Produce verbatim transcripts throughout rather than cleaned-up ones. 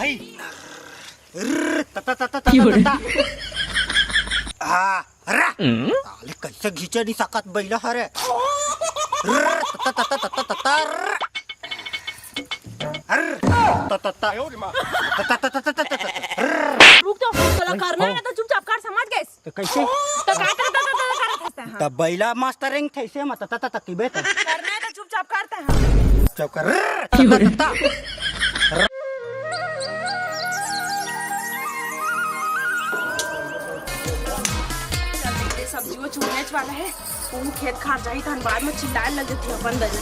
रर, तता, तता, तता, तता। हाँ, रा। ताले कैसे घींचे नहीं सकत बैला हरे। रर, तता, तता, तता, तता, रर। रर, तता, तता। तता, तता, तता, तता, रर। रुक तो, तोला करना है ना तो चुपचाप कर, समझ गए? तो कैसे? तो का, का, का, का, का करत हस तैं, हाँ? तब बैला मास्टरिंग थे से मत तता, तता, तता की बेटा। करना है तो चुपचाप करते हैं। चुप कर। रर, तता, तता। चल, सब्जी वो चुनने वाला है, वो खेत खार जाही, तहन बाद में चिल्लाए लग जथे अपन ददा।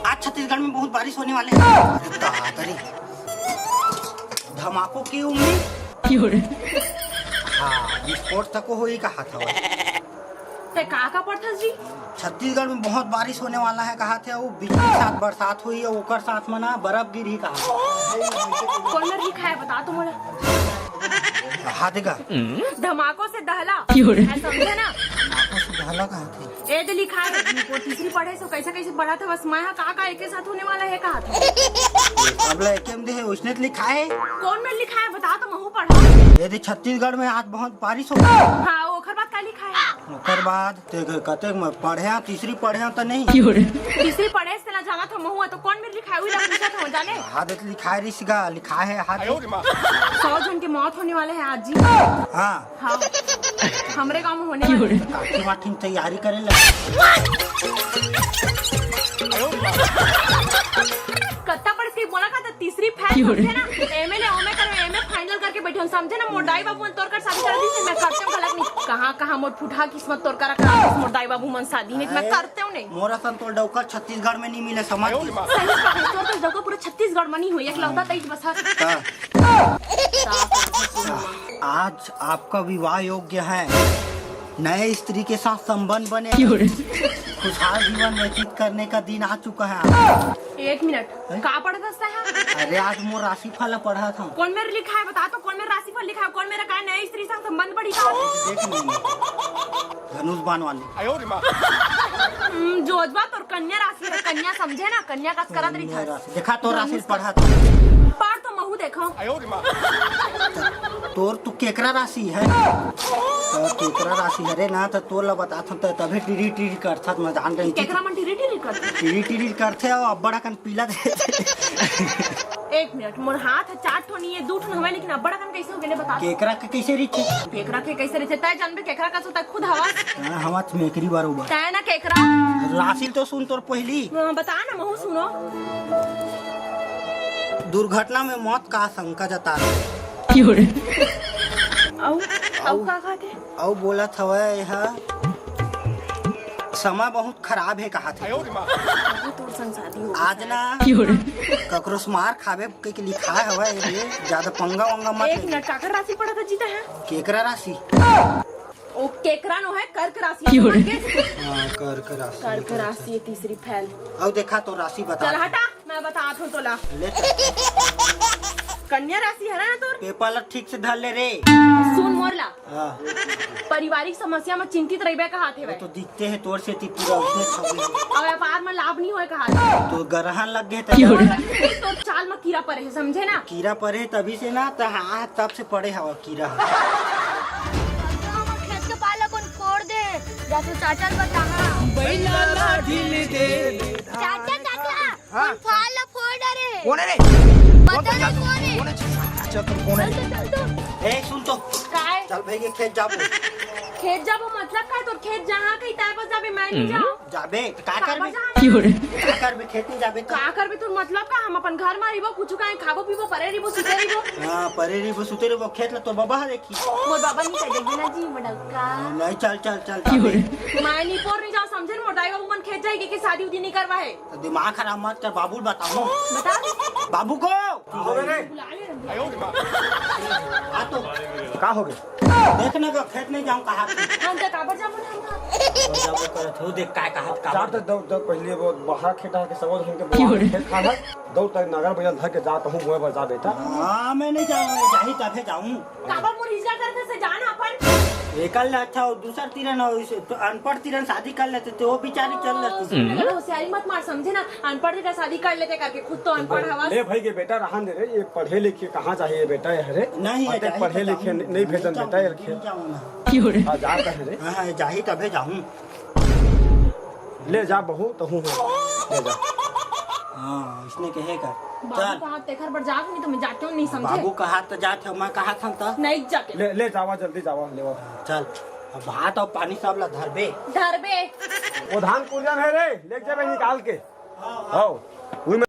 आज छत्तीसगढ़ में बहुत बारिश होने वाले है। अरे दादा रे। धमाकों की उम्मीद। हाँ, विस्फोट तक होही कहा था। ते का का पढ़थस जी? छत्तीसगढ़ में बहुत बारिश होने वाला है कहा थे, वो बिजली के साथ बरसात होही, ओकर साथ में ना बर्फ गिरही कहा। कोन मेर लिखाय हे, बता तो मोला। हाँ, देखा। धमाकों से दहला। क्यों रे? ऐसा समझे ना? धमाकों से दहला कहा थे। ए दे लिखाय हे, वो तीसरी पढ़े से कैसे कैसे पढ़ा था, बस मैं हा का का एके साथ होने वाला है कहा था। अब ले एके में दे है, उसने तो लिखाय हे। कोन मेर लिखाय हे, बता तो महू पढ़ा। ये दे छत्तीसगढ़ में आज बहुत बारिश हो। हाँ, ओकर बाद का लिखाय हे? ओकर बाद ते कते में पढ़े, तीसरी पढ़े तो नहीं। तीसरी पढ़े से ना जाना था महू, तो कोन मेर लिखाय हे, उही ला पूछा था, जाने? हाँ, देख लिखाय रिस गा, लिखाय हे, हाँ। सौ झन के मौत होने वाले हैं आज जी। हाँ। हाँ, हमरे गांव में होने वाले हैं। काठी माठी में तैयारी करे लगे। कत्ता पढ़ के बोला का था, तीसरी फेल समझे ना, एमए ले ओमए करो, एमए फाइनल करके बैठे हो, समझे ना, मोर दाई बाबू मन तोर कर शादी कर दी, मैं करते हूँ गलत नहीं। कहाँ, कहाँ मोर फुटहा किस्मत तोर करा, करा मोर दाई बाबू मन शादी नहीं, मैं करते हूँ नहीं। मोर असन तोर डौका छत्तीसगढ़ में नहीं मिले, समझ गई? सही बात है, तोर तो डौका पूरा छत्तीसगढ़ में नहीं हुई, एकलौता तईच बस हस। हाँ। आज आपका विवाह योग्य है, नए स्त्री के साथ संबंध बने, खुशहाल जीवन व्यतीत करने का दिन आ चुका है। एक मिनट, हैं? का पढ़त हस तैं हा? अरे, आज मोर राशिफल पढ़त हंव। कोन मेर लिखाय हे, बता तो, कोन मेर राशिफल लिखाय हे, कोन मेर काय नए स्त्री संग संबंध बढ़ही का? देख नहीं, धनुष बाण वाली। हम्म, जोजवा तोर कन्या राशि हे, कन्या समझे ना, कन्या कस करत रहिथस। देखा तो राशि पढ़त हंव। पढ़ तो महू देखंव। तोर तो केकरा राशि हे? तो केकरा राशि हरे ना, तो तोर ला बतात हंव, तो तभे टिरी टिरी करथस, मैं जान रही थी। केकरा मन टिरी टिरी करथे? टिरी टिरी करथे, अउ अब्बड़ अकन पीला देथे। एक मिनट, मोर हाथ ह चार ठो नहीं है, दू ठो हवे, लेकिन अब्बड़ अकन कैसे हो गेले बता? केकरा के कैसे रहिथे? केकरा के कैसे रहिथे? तैं जानबे केकरा कस होथे, खुद हवस। हाँ, हवस मेकरी बरोबर। तैं ना केकरा। राशि तो सुन तोर पहली। हाँ, बता ना, महू सुनंव। दुर्घटना में मौत का आशंका जता रहे। अउ, अउ का कहथे? अउ बोलत हवय, एहा समय बहुत खराब हे, कहा थे। अरे तोर संग शादी हो आज गया। ना ककरो से मार खाबे के, के लिखाय हवय रे, ज्यादा पंगा वंगा मत एक ले। मिनट, काकर राशि पढ़त हस जी तैं हा? केकरा राशि? ओ, केकरा नो हे, कर्क राशि हे, समझ गेस? हाँ, कर्क राशि। कर्क राशि हे, तीसरी फेल। अउ देखा तो राशि बता। चल हटा, मैं बतात हंव तोला। ले चल। कन्या राशि हरे ना तोर? पेपर ला ठीक से धर ले रे। सुन मोर ला। हाँ। पारिवारिक समस्या में चिंतित रहिबे कहात हे वो भाई। तो दिखते हैं तोर से ती पूरा उसमें छपे। अउ व्यापार में लाभ नहीं होय कहात हे। तो ग्रहण लग गए थे। तोर चाल में कीरा परे हे, समझे ना? कीरा परे तभी से ना, तो हाँ, तब से पड़े हवा कीरा। हमर खेत के पाला कोन फोड़ दे, या तो चाचा ल बता। बैला ला ढील दे। चाचा, चाचा, हाँ। कोन फाल ला फोड़ डारे हे? कोन हे रे? पता नहीं कोन हे। कोन हे? चल, तू कोन हे? चल, चल, चल, चल। ए, सुन तो। काय? चल भाई, ये खेत जाबो। खेत जाबो मतलब का? तोर खेत जहाँ कहीं तय बस जाबे, मैं नहीं जाऊँ। जाबे, तो का काबर करबे? जाबे? का करबे? खेत नहीं जाबे तो? का करबे? तोर मतलब का? हम अपन घर में रहिबो, कुछ काहे खाबो, पीबो, परे रहिबो, सुते रहिबो। हाँ, परे रहिबो, सुते रहिबो, खेत ला तोर बाबा हा देखी। मोर बाबा नहीं कर देबे ना जी, मडौका। नहीं, चल, चल, चल, जाबे। मैं नहीं पोर नहीं जाऊँ, समझे ना? मोर दाई बाबू मन खेत जाएगी कि शादी उदी नहीं करवा है। तो दिमाग खराब मत कर, बाबू ल बताऊँ। बता। बाबू को। बुला ले रंभा। आ तो। का हो गए? देख ना, का खेत नहीं जाऊँ, कहा। हम तो काबर जाबो ना, हम तो। जाबो करत हो, देख काय कहा, जा काबर। तो दौड़, दौड़, पहले वो बाहर खेत आके सब धन के बोला खेत खा है। दौड़ तक नगर बजल धर के जा, कहूँ बोए बर जा बेटा। हाँ, मैं नहीं जाऊँ, मैं जाही तभे जाऊँ। काबर मोर इज्जत करते से जाना अपन। एकर ले अच्छा हो, दूसर तीरन हो, इस तो अनपढ़ तीरन शादी कर लेते, तो वो बेचारी चल लेती। सुन ले, होशियारी मत मार, समझे ना? अनपढ़ तीरन शादी कर लेते करके, खुद तो अनपढ़ हवस। ले भाई के बेटा, रहन दे रे, ये पढ़े लिखे कहाँ जाही ये बेटा, ये हरे? नहीं, ये अतेक जाही पढ़े तो लिखे जाऊँ। नहीं भेजन नहीं बेटा, ये जाऊँ, खेल। नहीं जाऊँ ना। हाँ, जाता है रे। हाँ, हाँ, जाही तभे जाऊँ। ले जा बहू, तहूँ हो, ले जा। हाँ, इसने कहे का। बाबू चल। कहा तेखर बर जात नहीं तो मैं जाते हूँ, नहीं समझे? बाबू कहा तो जात है, मैं कहा था तो। नहीं जाते। ले, ले जावा, जल्दी जावा, लेवा। चल, अब भात और पानी सब ला धरबे। धरबे। वो धान कुरियन है रे, ले जाबे निकाल के। हाँ। उही में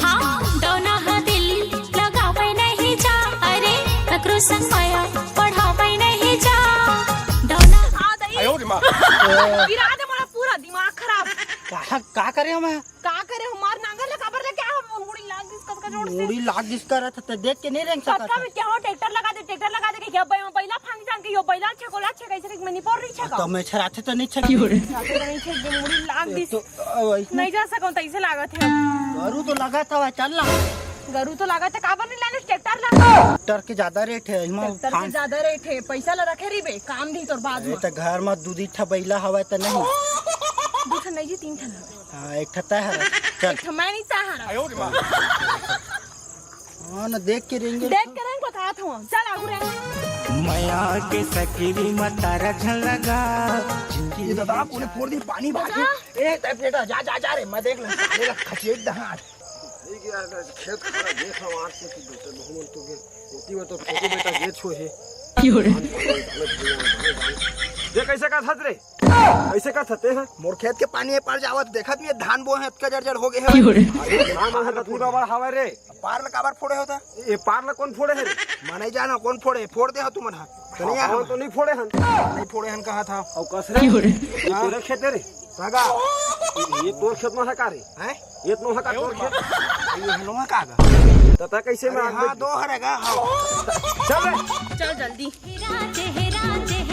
हाँ, डौना ह दिल लगावै नहीं जा, अरे, ककरो संग मया पढ़ावै नहीं जा। डौना आ दई। गिरा दे मोला पूरा दिमाग खराब। का, का करे हो मैं? का करे हो? मार नांगर ले काबर ले क्या हो? मुड़ी लाग गिस कतका जोर से। मुड़ी लाग गिस करत ह, त देख के नहीं रेंग सकत कतका ह। में क्या हो? ट्रैक्टर लगा दे, ट्रैक्टर लगा दे के क्या बै-, बैला फांग जान के यो बैला छे कोला छे कैसे के मनी पर रही छे का? त मैं छराथे त नहीं छे। छराथे त नहीं छे, मुड़ी लाग गिस। तो, अ, वैसने नहीं जा सकौं, तैसे लागत है। गरू तो लागत हवय, चल ना। गरू तो लागत है, काबर नहीं लाने ट्रैक्टर ला? ट्रैक्टर के ज्यादा रेट है, इमा ट्रैक्टर के ज्यादा रेट है, पैसा ला रखे रहिबे, काम दी तोर बाद अरे में। त घर में दू दी ठा बैला हवय त नहीं? दू ठा नहीं जी, तीन ठा हवय। हाँ, एक ठा तय हरय। चल। एक ठा मैं नहीं तय हरय। हाँ, ना देख के रेंगे। देख के रेंग बतात हूँ। चल, आगू रेंग। मया के सकरी म तारा झलगा। ये दादा, कोने फोड़ दी, पानी भाग दादा। गया। ए, तय बेटा, जा, जा, जा रे, मैं देख लूँ, साले ला खचेट दहाड़। ठीक है यार, खेत खड़ा देख रहा हूँ, आज से तो बेटा, बहुमन तो गे, होती हुआ तो छोटे बेटा गे छो है। क्यों रे? ये कैसे का था रे? ऐसे का थते हैं? मोर खेत के पानी ए पार जावत, देखत नहीं, धान बोए हैं, अतका जड़ जड़ हो गए हैं। क्यों रे? अरे, धान बोए हैं तो पूरा बड़ हवा रे। पार ल काबर फोड़े होता? ये पार ल कौन फोड़े है रे? मैं नहीं जाना कौन फोड़े, फोड़ दे हो तुमन हा। तो नहीं हाँ, यार। तो नहीं फोड़े हन। नहीं फोड़े हन कहा था। और कस रे? क्यों रे? ये हाँ। तेरे खेत है रे? सगा। ये तोर खेत में है का रे? हैं? ये तो है का तोर खेत? ये हनुमा का गा? तता कैसे में अरे आग हाँ, लग दो हरे गा, हाँ। चल रे। चल जल्दी।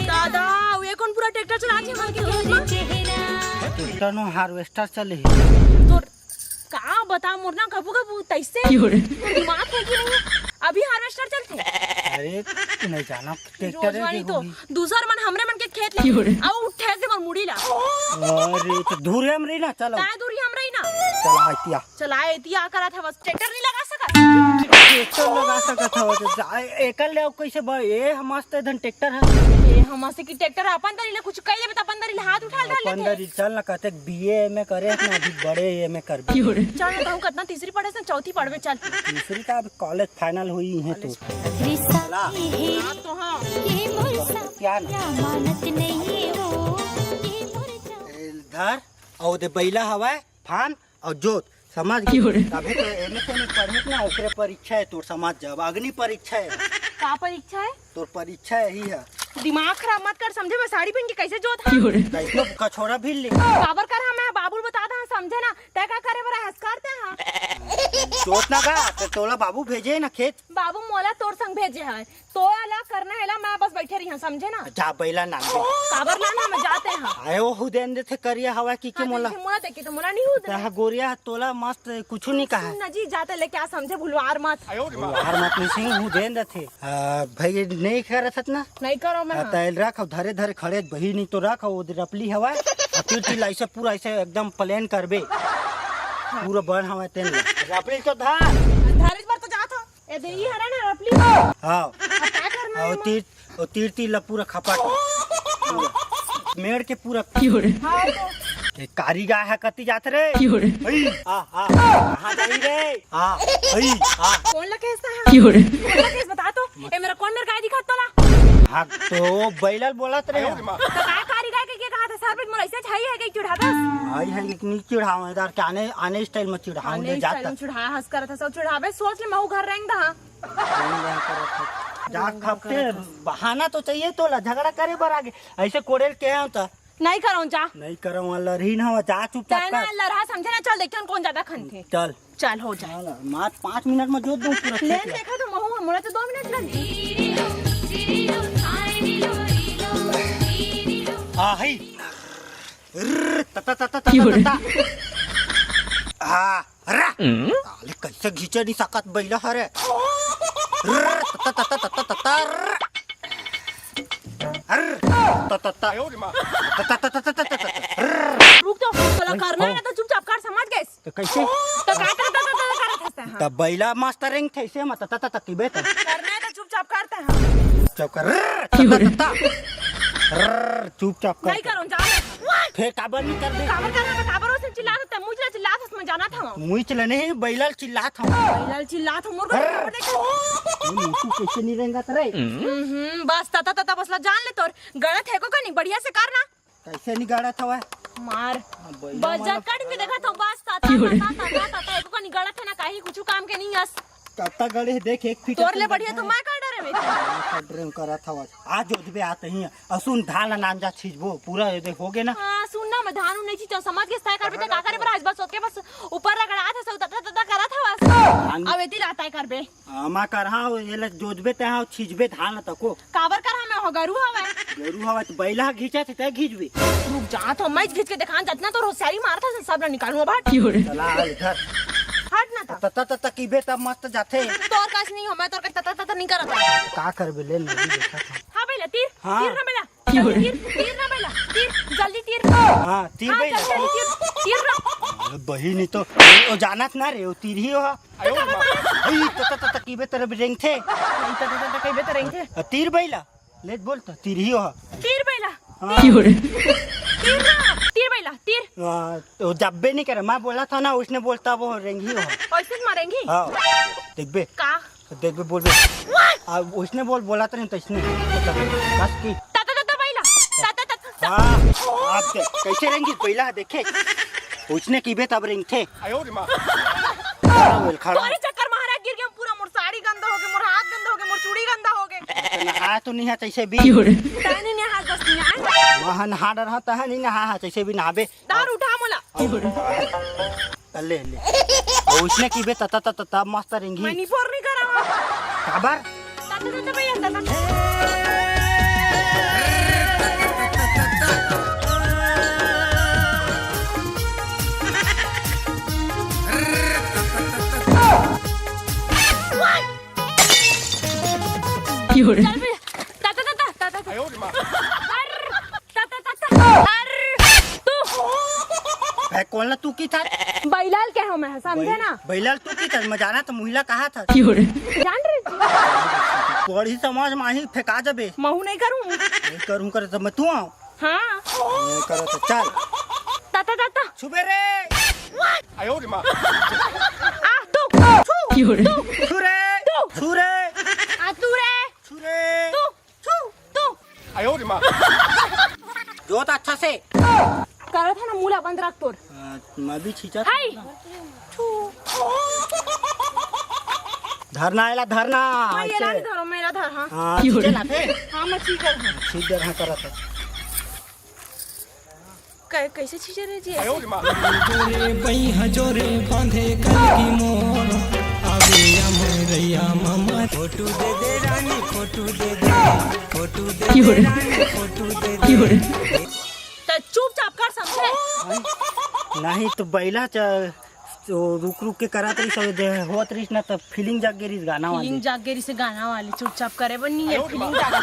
दादा, ये कौन पूरा ट्रैक्टर चला रही है हमारे खेत में? ट्रैक्टर नो हार्वेस्टर चले है। तो का बता मोर ना, कभू कभू तैसे क्यों रे? दिमाग है कि नहीं? अभी हार्वेस्टर चलते। अरे, तू नहीं जाना, ट्रैक्टर रोजवानी है तो होगी। दूसर मन हमरे मन के खेत ले क्यों रे? आओ उठे से मोर मुड़ी ला। अरे, तो दूर है हम रही ना, चलो। ताए दूर ही हम रही ना। चला, आइतिया। चलाए एतिया करत हवस, ट्रैक्टर नहीं लगा सकत? ट्रैक्टर लगा सकत हवस, जा, एकल ले आओ कैसे ब-, ए, हम मस्त धन ट्रैक्टर है। ए, हम मस्त की ट्रैक्टर अपन दरी ले कुछ कह देबे त अपन दरी ले हाथ उठा डाल अपन लेथे। दरी चल ना, कहते बीए एमए करे है ना, अभी बड़े एमए कर भी। चल ना, कहूँ कितना तीसरी पढ़े से चौथी पढ़बे, चल। तीसरी का अब कॉलेज फाइनल हुई है तो। हाँ तो हाँ। क्या ना? ए, धर, और दे बैला हवाए, फान और जोत, समझ गई? तभी तो एमए से नहीं पढ़े ना, ओकरे परीक्षा है तोर, समझ जाब, अग्नि परीक्षा है। का परीक्षा है? तोर परीक्षा यही है। दिमाग खराब मत कर, समझे? मैं साड़ी पहन के कैसे जोत हाँ? कैसे कछोरा भी ले? काबर कर हाँ, मैं बाबू ल बता दा, समझे ना? तै का करे बर हंस करते हाँ? जोत ना का, तो तोला बाबू भेजे ना खेत। बाबू मोला तोर संग भेजे है, तोला करना है ला, मैं बस बैठे रही हूँ, समझे ना? जा बैला नान दे। काबर ना ना, मैं जाते हैं। आए वो हुदेन देथे करिया हवा की के हाँ, मोला। मोला देखे तो मोला नहीं हुदेन। तह गोरिया तोला मस्त कुछु नहीं कहा। सुन ना जी, जाते ले क्या समझे, भुलवार मत। भुलवार मत नहीं सही हुदेन देथे। आ, भाई नहीं करत हत ना। नहीं करो मैं। आ, हाँ। तैल रख, धरे धरे खड़े बही नहीं तो रख, वो रपली हवा। आ, तीर तीर ऐसे पूरा ऐसे एकदम प्लेन करबे। पूरा बन हवा तेन। रपली तो धार। धारे बार तो जात हो। ए दे, ई हरा ना रपली। हाँ। अब का करना है और तीर, और तीर तीर ला पूरा खपाट। पूरा। मेड़ के पूरा। हाँ, तो। ए, कारी गाय है, कति जात रे? हई, आ, आ, कहाँ जाई रे? आ, हई, आ। कौन ला केस है? कौन ला केस बता तो? ए, मेरा कौन मेरा गाय दिखा तोला? हाँ, तो बैलल बोलत रहे। तो का कारी गाय के, के कहा था? सर पे मोर ऐसे छाई है कि चिढ़ा दस? आई है कि नहीं चिढ़ावे यार, कि आने, आने स्टाइल में चिढ़ावे आने ले स्टाइल जाता। में चिढ़ा हंस करत है, सब चिढ़ावे, सोच ले, महू घर रेंग दहा। जा खपते, बहाना तो चाहिए तोला, झगड़ा करे बर आगे। ऐसे कोड़ेल के आऊं त? नहीं करो, जा। नहीं करो, वहाँ लड़ही ना हो, जा चुपचाप तै ना कर। लड़हा समझे ना, चल देखते हैं कौन ज्यादा खनथे। चल। चल, हो जाए। चल, मार पाँच मिनट में जोत दूं पूरा लेन खेत। देखा तो महू, मोला तो दो मिनट लग। आ, हई। रर, तता, तता, तता, क्यों रे? तता। आ, रा। हम्म? ताले कैसे घिचे नहीं सकत बैला हरे। रर, तता, तता, तता, तता, रर। रर, तता, तता। तता, तता, तता, तता, रर। रुक तो, तोला ओए, करना हो। है ना तो चुपचाप कर, समझ गइस? तो कैसे? तो का, का, का, का, का करत हस तैं, हाँ? त बैला मस्त रेंगथे से म, त, त, त, त, किबे त। करना है तो चुपचाप करते हैं। चुप कर। रर, क्यों रे? त, त, त, त। रर, चुपचाप कर। नहीं करूँ, जाओ। फिर काबर नहीं कर दे? काबर करना तो काबर ओसे चिल्लात हस, मुझे चिल्लात हस, मैं जानत हँव। मुझे चिल्ला नहीं, बैला ल चिल्लात हँव। बैला ल चिल्लात हँव, मोर को रर। ये मोटू कैसे नहीं रेंगत रे? हम्म, बस, तता, तता, बस ला जान ले तोर। गलत है को का नहीं, बढ़िया से कर ना। कैसे नहीं गाड़त हवय? मार। हाँ, बैला बस जा वाला। कट के देखत हँव, बस, ता, ता, क्यों रे? ता, ता, ता, ता, ता, एको कनी गड़त है ना, काहे कुछु काम के नहीं अस। कत्ता गड़े हे, देख, एक फीट तोर ले असन बढ़िया तो गड़े। मैं काट डरे में। काट डरे में करत हवय। आ जोतबे आत ही। अउ सुन, धान ला नांजा छींचबो, पूरा ये देख, हो गे ना। हाँ, सुन ना, मैं धान उन नहीं छींचा, समझ गेस, तय करबे, ते का करे बर आज बस ओके, बस ऊपर रगड़ात है, सब तता, तता करत हवस। धान अब एती ला तय करबे। हाँ, मैं करहा, ये ले जोतबे ते हाँ, छींचबे धान तको। काबर करहा मैं हो, गरू हवय। गरू हवय त बैला घिंचत हे, तै घिंचबे। रुक जा तो, मैं घिंच के देखान, जतना तोर होशियारी मारत हस, सब ला निकालूं अब, हट। चला, आ इधर। हट ना त। तता, तता, तता किबे तब मस्त जाथे। तोर कस नहीं हो, मैं तोर कस तता, तता नहीं करत। का करबे, ले, मैं भी देखत हँव। हाँ, बैला, तीर, हाँ। तीर ना, बैला। जल्दी तीर, तीर ना बैला, तीर, जल्दी तीर। हाँ, तीर हाँ, बैला। चल, चल, तीर, तीर ना। अरे बहिनी तो, ओ जानत ना रे, ओ तीर ही हो। तो काबर मारे? ई त, त, त, त, किबे तरफ रेंगथे। त, त, त, त, किबे तरफ रेंगथे। अ, तीर बैला, ले बोल त, तीर ही हो। तीर बैला, हाँ। तीर। तीर ना, तीर बैला, तीर। हाँ, तो जब्बे नहीं करे, मैं बोला था ना, उसने बोलता वो रेंगी हो। ऐसे मारेंगी? हाँ, देखबे। का? देखबे, बोलबे। आ, उसने बोल, बोला तो नहीं, तो इसने। बस की। ता, ता, ता, ता, बैला। ता, ता, ता, ता। हाँ, आप दे, कैसे रेंगी बैला, देखे? उसने किबे तब रेंगथे। आयो रे माँ। खड़ा हो, खड़ा। तोरे चक्कर में हरा गिर गया, पूरा मोर साड़ी गंदा हो गया, मोर हाथ गंदा हो गया, मोर चूड़ी गंदा हो गया। नहा तो नहीं है, तैसे भी। तैं नहीं नहा, बस नहीं आए। वहाँ नहा डर हा, तहाँ नहीं नहा हा, तैसे भी नहाबे। दार उठा मोला। ले, ले। ओ, उसने किबे तता, तता, तता, मस्त रेंगी। मैं निपोर नहीं करा हूँ। काबर? तता, तता, भैया, तता। चल बे, ता, ता, ता, ता, ता, ता। अरे, ता, ता, ता, ता। अरे, तू। ए, कोन ला तू किथस? बैला ल कहे हँव मैं, समझे ना? बैला ल तू किथस? मैं जानत हँव, मुही ला कहा था। जान रे। बड़ी समाज माही फेंका जबे। महू नहीं करूँ। नहीं करूँ कर त मैं तू आऊँ। हाँ। नहीं करत हँव, चल। ता, ता, ता, ता। छुबे रे। आयो रे माँ। आ, तू। छू। छू रे। तू। छू रे। आ, तू रे। छू रे। तू। छू। तू। आयो रे माँ। जोत अच्छा से। करत हँव ना, मुला बंद रख तोर। हाँ, मैं भी छींचा। हाय। छू। धरना आएला, धरना। हाँ, ये ऐसे। ला धरो, मेला धर, हाँ। हाँ, छींचे ला थे। हाँ, मैं छींच रहा हूँ। छींच दे रहा करत है। कै-, कैसे छींचे रे जी? जोरे बइहा जोरे बांधे कनकी मोर, आवे अमरैया ममा। फोटो दे दे रानी, फोटो दे दे, फोटो दे दे रानी, फोटो दे दे। त चुपचाप कर, समझे? नहीं तो बैला च-, तो रुक रुक के करत रहिस, अउ जे होत रहिस ना, त feeling जाग गे रहिस गाना वाली। Feeling जाग गे रहिस गाना वाली, चुपचाप करे बर नहीं है, feeling जाग गे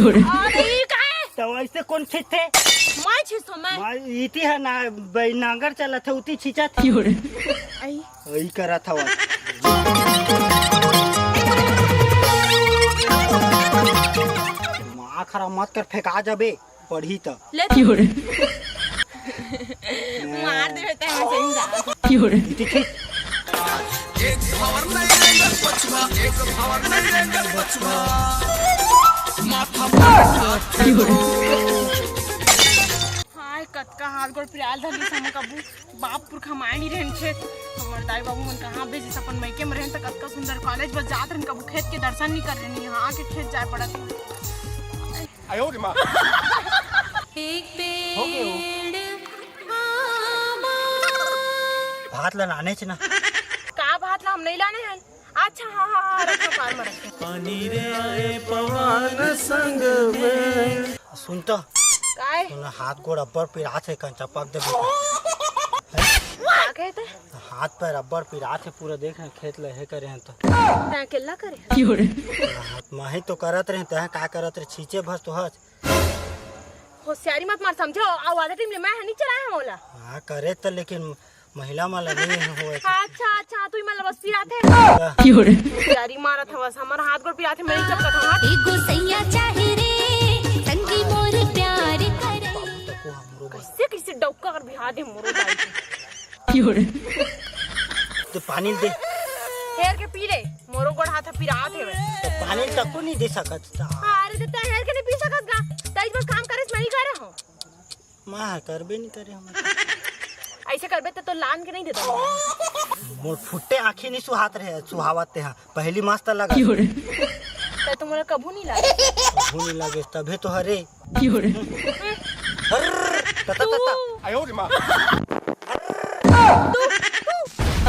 रहिस। अरे, ई का है? त वैसे कोन छींचथे? मैं छींचथों, मैं। मैं इती है ना, बै-, नांगर चलत है, उती छींचत है। आई। आई करत हवा। दिमाग खराब मत कर, फेंका जाबे। पढ़ी त। ले। मार देबे तैं, मैं सही जा। इति ठीक। हाय, कतका हाथ गोड़ पिराल धर लिस हमन कभू। बाप पुरखा माय नी रहन खेत। हमर दाई बाबू मन कहाँ भेजिस अपन मइके म रहन त कतका सुंदर college बस जात रहन, कभू खेत के दर्शन नी करे रहन, यहाँ आके खेत जाए पड़त हे। आयो रे माँ। एक हो गए हो। पेड़ भात ला लाने च ना। का भात ला हम नहीं लाने हैं? अच्छा, हाँ, हाँ, हाँ, रखो, कार में रखो। पानी रे आए पवन संग में। सुन तो। काय? सुन, हाथ गोड़ अब्बड़ पिरात हे, कंचा पक दे बेटा। का कहे ते? हाथ पैर अब्बड़ पिरात हे पूरा, देख ना, खेत ल हे करे हैं तो। तैं अकेला करे हस? हाथ माही तो करत रहे, तैं का करत रहे, छींचे भस तो हस। होशियारी मत मार, समझे? अउ आधा टाइम ले मैं ह नहीं चलाए हूँ ओला। हाँ, करे त, लेकिन महिला मन ल नहीं होए। अच्छा, अच्छा, तू ही मन ल बस पिरात हे। का? होशियारी मारत हवस, हमर हाथ गोड़ पिरात हे, मैं नहीं चपकत हूँ, हाँ? एगो सैया चाही रे, संगी मोर प्यार करे। बाबू तको हमरो बस। कैसे, कैसे डौका कर बिहा दे मोरो दाई के। तो पानी दे। हेर के पी ले, मोरो गोड़ हाथ पिरात हे। तो पानी तको नहीं दे सकत। अरे, तो तैं हेर के नहीं पी सकत का? तैं बस काम करे, मैं नहीं करे हूँ। मैं करबे नहीं करे हम। ऐसे करबे त तो लान के नहीं देता। मोर फुट्टे आँखी नहीं सुहात रहे, सुहावत ते हा। पहली मस्त लगा। त तुमला कभू नहीं लागे। कभू नहीं लागे, तभे तो हरे। हर, तता, तता।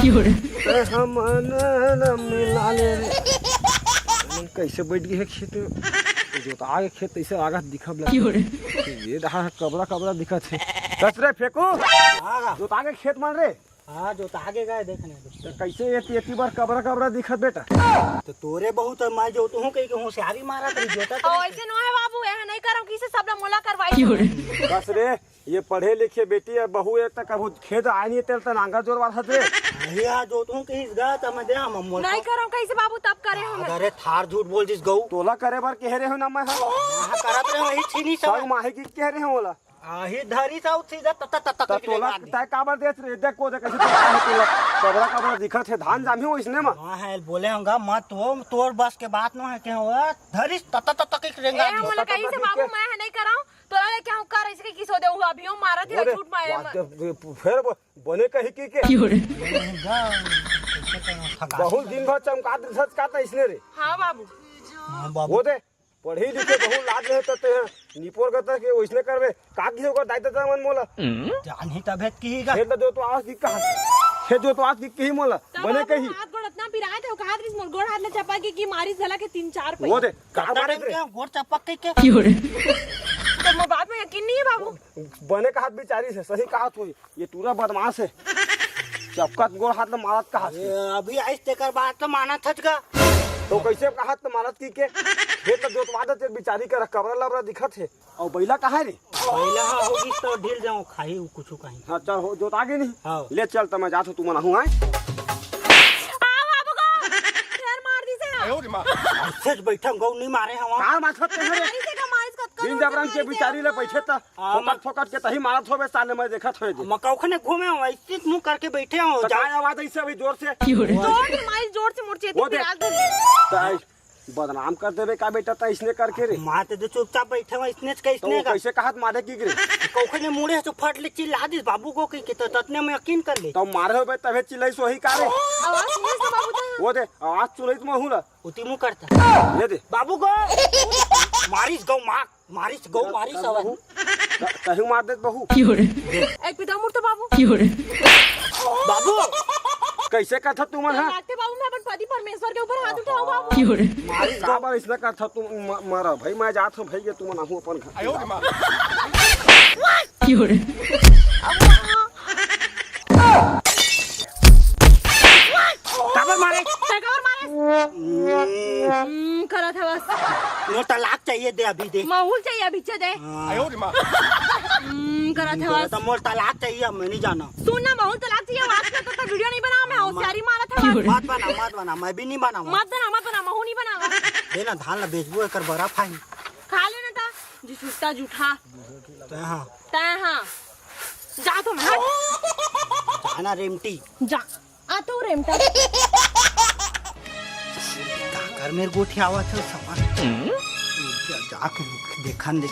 ए, हमन ल मिला ले रे। हमन कैसे बैठ गए हे खेत में? जोता के खेत तैसे लागत दिखब लगा। ये डहा कबरा कबरा दिखत हे। कचरे फेंकू। जोता के खेत मन रे। हाँ, जोता के गए देखने। तो कैसे ये एती बार कबरा कबरा दिखत बेटा? तो तोरे बहुत है, मैं जोतहूँ कहीं के होशियारी मारा तो जोता तो ओ, नहीं। ऐसे नो है बाबू, यह नहीं करो, किसे सब ला मोला करवाई। बस रे, ये पढ़े लिखे बेटी है, बहू एक तक कभू खेत आए नहीं, तेल त नांगर जोरवा हत रे। भैया, जोतहूँ कहीं गा त मैं दे हम मोला। नहीं करो कैसे बाबू, तब करे हम। अरे थार झूठ बोल दिस गऊ। तोला करे बर कह रहे हो ना मैं, हाँ? हाँ, करत रहे वही छीनी सब। सब माही की कह रहे हो ओला। आही धरी सा उठी जा, तत, तत, तत, त तोला तय काबर देत रे? देख को देख, कैसे तोला है तोला। कबरा, कबरा दिखत है, धान जामी हो इसने में। हाँ, है, बोले होंगा, मत हो, तोर बस के बात न है, क्या हुआ? धरी, तत, तत, तक एक रेंगा ए, दी। हमला कहीं से बाबू, मैं है नहीं कराऊं, तोला ले क्या हूं, कर ऐसे किस हो दे हुआ, अभी हम मारा थे, अरे, झूठ मारे वाह, मत। दे, दे, फेर ब-, बने कही की के? नहीं, जा, कैसे करूं, थका बहुत दिन भर चमकात रिसत का त इसने रे। हाँ बाबू। हाँ, बाबू। वो दे, पढ़ी लिखे बहुत लाज रहे त ते निपोर गता के ओइसने करबे। का किसे ओकर दाई ददा मन मोला? जान ही तभेत की ही गा। खेत ल जोतवास की कहा? खेत जोतवास की कही मोला? तब बने बाबू कही। हाथ गोड़ इतना पिराए थे, कहा रिस मोर गोड़ हाथ ल चपक के की मारिस घला के तीन चार पै। वो दे, का मारे रे? क्या गोड़ चपक के के? तो मोर बात में यकीन नहीं है बाबू। बने कहा बिचारी से, सही कहा तू। ये टूरा बदमाश है। चपकत गोड़ हाथ ल मारत कहा ये अभी आइस तेकर बात ल मानत हच गा। तो कैसे कहा त मारत की के? खेत जोतवा दे, ते बिचारी कर कबरा लबरा दिखत है। और बैला कहाँ है रे? बैला हा होगी तो ढील जाऊं, खाही उ कुछ कहीं। हाँ, चल हो, जोता गे नहीं? हाँ। ले चल, त मैं जात हूँ, तुमन आहूँ, आए। आओ, बाबू को। यार, मार दी से। ऐसे बैठा गौ नहीं मारे हवा। का माथत ते रे? मारी से का मारिस कत दिन जबरन के बिचारी ले बैठे त हाँ, फोकट, फोकट के तही मारत होबे साले, मैं देखत होए दे। मकौखने घूमे हो, ऐसे मुंह करके बैठे हो, तो जाओ। काय आवाज ऐसे अभी जोर से? जोर से मारी, जोर से मोर चेती वो दे। पिराल दे। तो ऐ, बदनाम कर देबे का बेटा, त इसने करके रे? मार दे, चुपचाप बैठे हो, इसने का, तो इसने वो का। कैसे कहत मारे की रे? कौखने मुड़े तो फट ले चिल्ला दिस बाबू को कही के, तो ततने में यकीन कर ले। तो मारे होबे तबे चिल्लाई सोही का रे? आवाज सुनिस ना बाबू तो। वो दे, आवाज सुनिस महू ला। उती मुंह करता। ये दे। बाबू को मारिस गौ मार। मारिस गौ, मारिस हवन। त-, तहु मार देत बहू। एक पिता मूर्त बाबू। बाबू। कैसे कथा तुमन हा? लागते बाबू, मैं अपन पति परमेश्वर के ऊपर हाथ उठाऊं बाबू। मारिस गौ। काबर इसने कथा तुम म-, मारा भाई, मैं जात हूँ भाई, ये तुमन आहू अपन घर। काबर मारे? तै काबर मारे? हम्म, करत हवस। मोर तलाक चाहिए दे, अभी दे। महूल चाहिए, अभी दे। हाँ। हम्म, करत हवस। तो मोर तलाक चाहिए, अब मैं नहीं जाना। सुन ना, महूल तलाक चाहिए, आज में तो वीडियो नहीं बनावा, मैं होशियारी मारत हवस। मत बना, मत बना, मैं भी नहीं बनावा। मत बना, मत बना, महू नहीं बनावा। दे ना, धान ला बेचबो, एकर बरा फाही। खा ले ना ता, जी सुस्ता जूठा। तै हाँ। तै हाँ। जा तो मैं, हट। जाना रेमटी। जा। आ तो रेमटा। काकर मेर गोठियावत हे सामान। जा, जाके देखन दे।